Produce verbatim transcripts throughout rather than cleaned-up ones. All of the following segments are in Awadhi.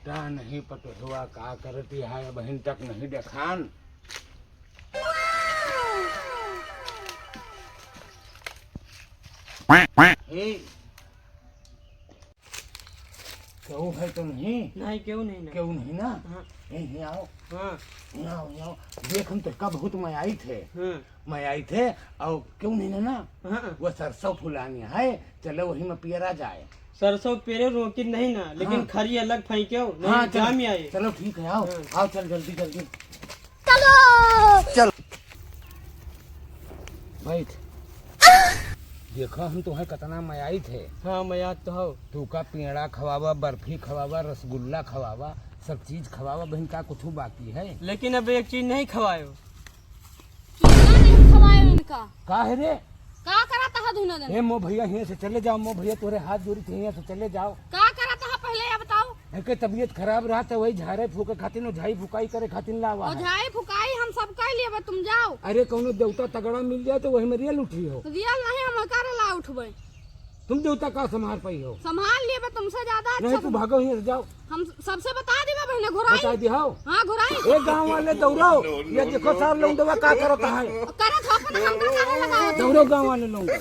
का नहीं पतोहवा का करती है, अबहिन तक नहीं देखान। ए, केहू है तो नहीं? नहीं, केहू नहीं ना। केहू नहीं ना? हाँ। ए, हियाँ आओ। हाँ। हियाँ आओ, हियाँ आओ। देख, हम तोहका बहुत मयाइत है। हाँ। मयाइत है, और केहू नहीं ना, ना? हाँ। वो सरसों फुलानी है, चलो वही में पियरा जाए। सरसों पेरे रोकी नहीं ना, लेकिन हाँ। खरी अलग फेंक्यो, नहीं हाँ, चलो। जाम ही आए। चलो ठीक है, आओ, हाँ। आओ, चल जल्दी, जल्दी। चलो। चल। बैठ। देखा, हम तोहे कतना मयाइत है। हाँ, मयाइत तो हो। तोहका पेड़ा खवावा, बर्फी खवावा, रसगुल्ला खवावा, सब चीज खवावा, बहिन, का कुछ बाकी है? लेकिन अब एक चीज नहीं खवायो। केला नहीं खवायो इनका। का है रे? का करत ह दुनो जन? ए, मो भैया, हियाँ से चले जाओ, मो भैया, तोरे हाथ जोड़ी थे, हियाँ से चले जाओ। का करत ह, पहले ये बताओ। एके तबीयत खराब रहा, तो वही झारे फूके खातिर, ओझाई फुकाई करे खातिर लावा है। ओझाई फुकाई हम सब कर लिए, तुम जाओ। अरे, कौनो देवता तगड़ा मिल जाए, तो वही में रियल उठी हो। रियल नहीं, हम ओकरे ला उठबे। तुम देवता का संभाल पाई हो? संभाल लिए बे, तुमसे ज्यादा अच्छा नहीं, तू तुम भागो, हियाँ से जाओ। हम सबसे बता देबे, बहिने, घुराई। बता दी, हाओ। हाँ, घुराई। ए, गाँव वाले दौड़ो, ये देखो सार लौंडवा का करत है। करत हो, अपन हमका काहे लगावत हो? दौड़ो गाँव वाले लोग। हम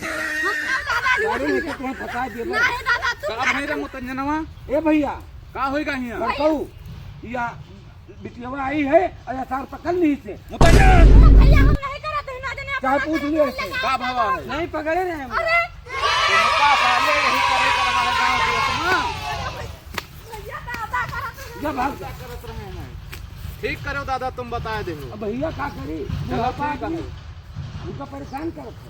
का दादा जी अरे, नहीं, तुम्हें फंसा दिए बे। नहीं दादा, तू का भाई रे मुतंजनवा? ए भैया। का होइगा हियाँ? बड़कऊ, या बिटियावा आई है, अरे सार पकड़ ली इसे। मुतैया। भैया, हम नहीं करत है, ना जाने चाहे अपना पूछ लियो इसे। का भावा है? नहीं पकड़े रहे हम। अरे! तुमका साले यही करे कर हमारे गाँव के लोग ना। भैया, दादा करत है। जा भाग जा। करत रहे हैं। ठीक करो दादा, तुम बताए दे। अब भैया का करी? चलो, बुढ़ापा ठीक है। आदमी, हमका परेशान करत है।